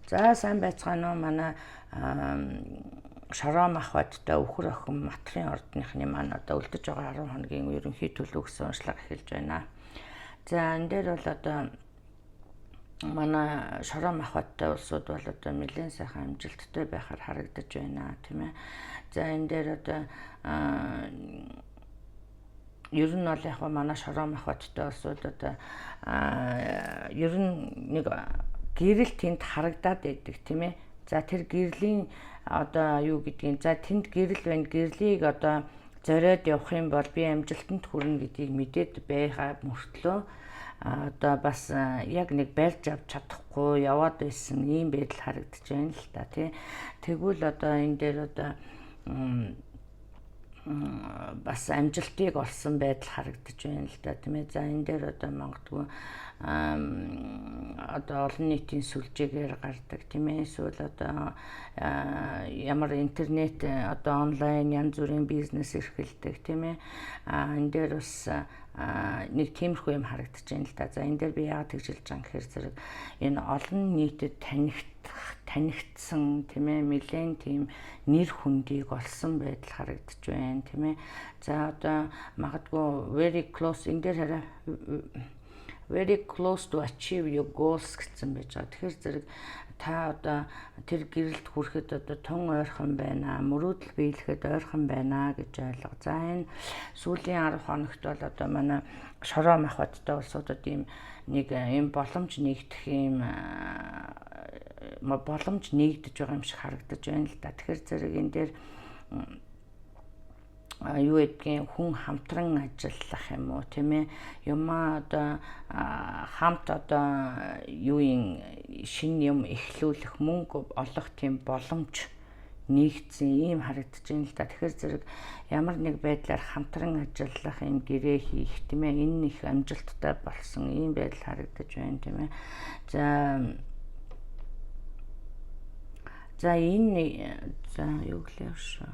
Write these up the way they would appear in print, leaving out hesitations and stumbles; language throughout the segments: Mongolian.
За, сайн байцгаана уу, манай шороо махбодтой үхэр охин матрын ордныхны маань одоо үлдэж байгаа 10 хоногийн ерөнхий төлөв гэсэн уншлага эхэлж байна. За, энэ дээр бол одоо манай шороо махбодтой улсууд бол одоо нэлээд сайхан амжилттай байхаар харагдаж байна, тийм ээ. За, энэ дээр одоо ер нь бол яг манай шороо махбодтой улсууд одоо ер нь нэг гэрэл тэнд харагдаад байдаг, тийм ээ. За, тэр гэрлийн одоо юу гэдгийг, за, тэнд гэрэл байна. Гэрлийг одоо зориод явах юм бол би амжилтанд хүрнэ гэдгийг мэдээд байгаа мөртлөө одоо бас яг нэг барьж авч чадахгүй яваад байсан ийм байдал харагдаж байна л та, тий. Тэгвэл одоо энэ дээр одоо бас амжилтыг олсон байдал харагдаж байна л да, тийм ээ. За, энэ дээр одоо магадгүй одоо олон нийтийн сүлжээгээр гардаг, тийм ээ. Эсвэл одоо ямар интернет, одоо онлайн янз бүрийн бизнес эрхэлдэг, тийм ээ. А энэ дээр бас нэг тиймэрхүү юм харагдаж байна л да. За, энэ дээр би яагаад тэгж хэлж байгаа гэхээр зэрэг энэ олон нийтэд танигдсан, тийм ээ, нэлээн тийм нэр хүндийг олсон байдал харагдаж байна, тийм ээ. За, одоо магадгүй very close, энэ дээр хараа, very close to achieve your goals гэсэн байж байгаа. Тэгэхээр зэрэг та одоо тэр гэрэлд хүрэхэд одоо тун ойрхон байна, мөрөөдөл биелэхэд ойрхон байна гэж ойлго. За, энэ сүүлийн 10 хоногт бол одоо манай шороо махбодтой улсуудад ийм нэг ийм боломж нэгдэх юм боломж нэгдэж байгаа юм шиг харагдаж байна л да. Тэгэхээр зэрэг энэ дээр юу гэдгийг, хүн хамтран ажиллах юм уу, тийм ээ, юмаа одоо хамт одоо юу юм шинэ юм эхлүүлэх, мөнгө олох тийм боломж нэгдсэн ийм харагдаж байна л да. Тэгэхээр зэрэг ямар нэг байдлаар хамтран ажиллах юм гэрээ хийх, тийм ээ, энэ их амжилттай болсон ийм байдал харагдаж байна, тийм ээ. За, энэ, за, юу гэлээ шүү.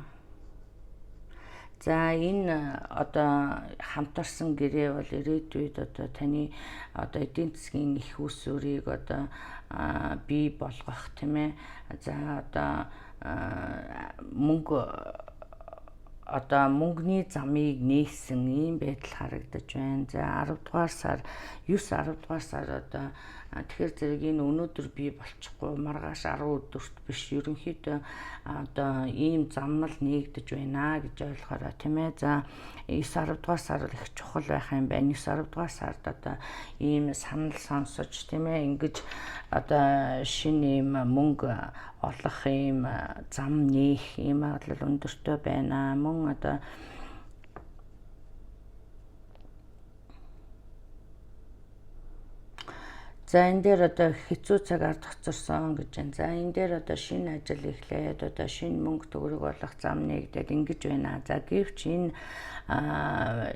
За, энэ одоо хамтарсан гэрээ бол ирээдүйд одоо таны одоо эдийн засгийн эх үүсвэрийг одоо бий болгох, тийм ээ. За, одоо мөнгө, одоо мөнгөний замыг нээсэн ийм байдал харагдаж байна. За, 10 дугаар сар, 9 10 дугаар сар одоо тэгэхээр зэрэг энэ өнөөдөр бий болчихгүй, маргааш 10 өдөрт биш, ерөнхийдөө одоо ийм замнал нээгдэж байна гэж ойлгохорой, тийм ээ. За, 9 10 дугаар сар бол их чухал байх юм байна. 9 10 дугаар сард одоо ийм санал сонсож, тийм ээ, ингэж одоо шинэ ийм мөнгө олох ийм зам нээх ийм магадлал өндөртэй байна. Мөн одоо за, энэ дээр одоо хэцүү цаг ард хоцорсон гэж байна. За, энэ дээр одоо шинэ ажил эхлээд одоо шинэ мөнгө төгрөг олох зам нээгдээд ингэж байна. За, гэвч энэ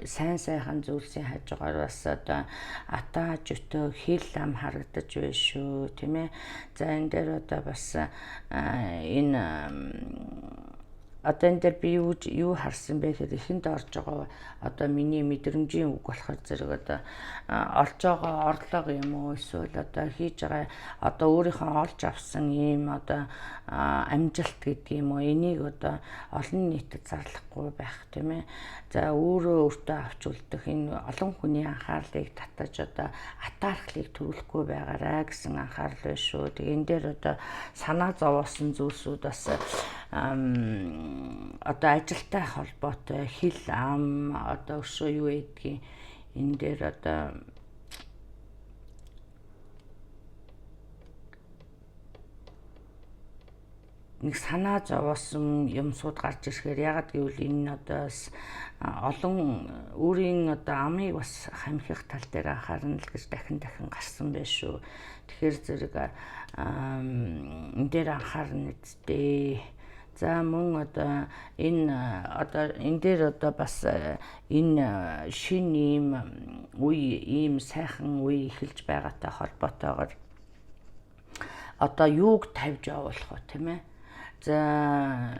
сайн сайхан зүйлсийн хажуугаар бас одоо атаа жөтөө хил ам харагдаж байна шүү, тийм ээ. За, энэ дээр одоо бас энэ одоо энэ дээр би юу харсан бэ гэхээр эхэнд орж байгаа одоо миний мэдрэмжийн үг болохоор зэрэг одоо олж байгаа орлого юм уу, эсвэл одоо хийж байгаа одоо өөрийнхөө олж авсан ийм одоо амжилт гэдэг юм уу, энийг одоо олон нийтэд зарлахгүй байх, тийм ээ. За, өөрөө өөртөө авч үлдэх, энэ олон хүний анхаарлыг татаж одоо атаархлыг төрүүлэхгүй байгаарай гэсэн анхаарал байна шүү. Тэгээ энэ дээр одоо санаа зовоосон зүйлсүүд бас одоо ажилтай холбоотой хил ам, одоо өшөө юу гэдгийг, энэ дээр одоо нэг санаа зовоосон юмсууд гарч ирэхээр, ягаад гэвэл энэ нь одоо бас олон өөрийн одоо амыг бас хамхих тал дээр анхаарна л гэж дахин дахин гарсан байх шүү. Тэгэхээр зэрэг энэ дээр анхаарна үсттэй. За, мөн одоо энэ одоо энэ дээр одоо бас энэ шинэ ийм үе, ийм сайхан үе эхэлж байгаатай холбоотойгоор одоо юуг тавьж явуулах вэ, тийм ээ? За,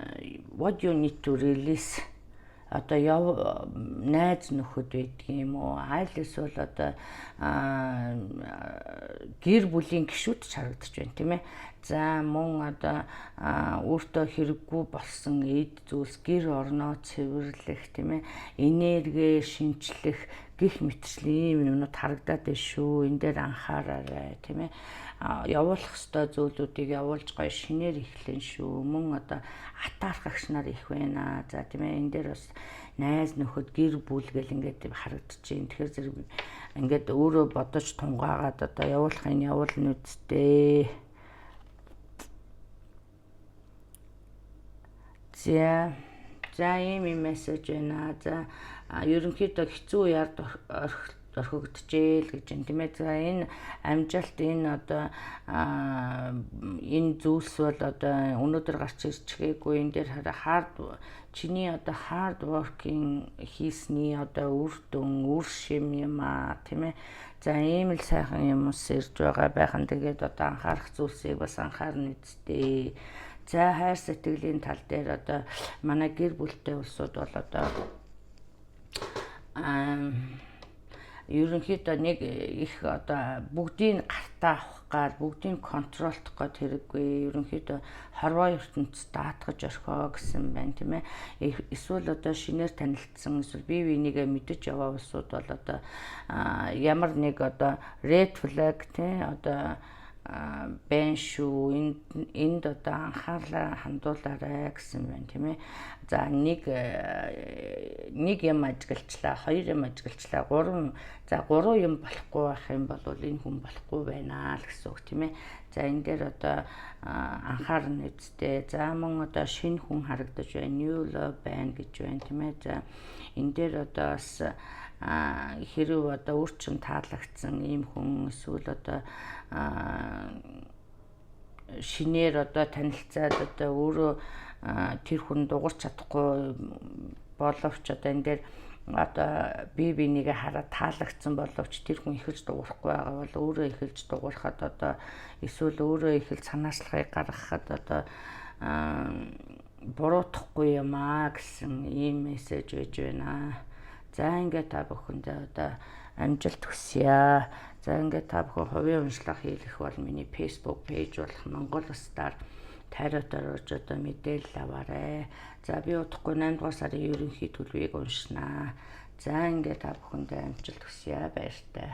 what you need to release. Одоо найз нөхөд байдаг юм уу? Аль эсвэл одоо гэр бүлийн гишүүд ч харагдаж байна, тийм ээ. За, мөн одоо өөртөө хэрэггүй болсон эд зүйлс, гэр орноо цэвэрлэх, тийм ээ. Энерги шинчлэх гэх мэтчлийн ийм юмнууд харагдаад байна шүү. Энэ дээр анхаараарай, тийм ээ. Явуулах ёстой зүйлүүдийг явуулж гоё шинээр эхлэн шүү. Мөн одоо атаархагч нар их байна. За, тийм ээ, энэ дээр бас найз нөхөд, гэр бүл гэл ингээд харагдаж байна. Тэгэхээр зэрэг ингээд өөрөө бодож тунгаагаад одоо явуулахын явуулна үсттэй. За за, ийм юм мессеж байна. За, ерөнхийдөө хэцүү ярд орхигджээ л гэж юм, тийм ээ. За, энэ амжилт, энэ одоо энэ зүйлс бол одоо өнөөдөр гарч ирчихээгүй. Энэ дээр hard, чиний одоо hard working хийсний одоо үр дүн, үр шим юм аа, тийм ээ. За, ийм л сайхан юмс ирж байгаа байхан. Тэгээд одоо анхаарах зүйлсийг бас анхаарна үсттэй. За, хайр сэтгэлийн тал дээр одоо манай гэр бүлтэй улсууд бол одоо ерөнхийдөө нэг их одоо бүгдийг гартаа авах гал, бүгдийг control дох гээд хэрэггүй. Ерөнхийдөө хорвоо ертөнц даатгаж орхио гэсэн байна, тийм ээ. Эсвэл одоо шинээр танилцсан, эсвэл бие биенийгээ мэдэж яваа улсууд бол одоо ямар нэг одоо red flag, тийм, одоо байна шүү. Энд одоо анхаарлаа хандуулаарай гэсэн байна, тийм ээ. За, нэг юм ажиглчлаа, хоёр юм ажиглчлаа, гурван, за, гурван юм болохгүй байх юм бол энэ хүн болохгүй байна л гэсэн үг, тийм ээ. За, энэ дээр одоо анхаарна үсттэй. За, мөн одоо шинэ хүн харагдаж байна. New love байна гэж байна, тийм ээ. За, энэ дээр одоо бас хэрв одоо өөр чин таалагдсан ийм хүн, эсвэл одоо шинээр одоо танилцаад одоо өөрөө тэр хүн дугарч чадахгүй боловч одоо энэ дээр одоо бие бинийгээ хараад таалагдсан боловч тэр хүн эхэлж дуурахгүй байгаа бол өөрөө эхэлж дуурахад одоо эсвэл өөрөө эхэлж санаачлагыг гаргахад одоо буруутахгүй юм аа гэсэн ийм мессеж байж байна. За, ингээд та бүхэндээ одоо амжилт хүсье. За, ингээд та бүхэн хувийн уншлага хийх бол миний Facebook page болох Монгол Star Tarot-оор орж одоо мэдээлэл аваарай. За, би удахгүй 8 дугаар сарын ерөнхий төлөвийг уншнаа. За, ингээд та бүхэндээ амжилт хүсье. Баяртай.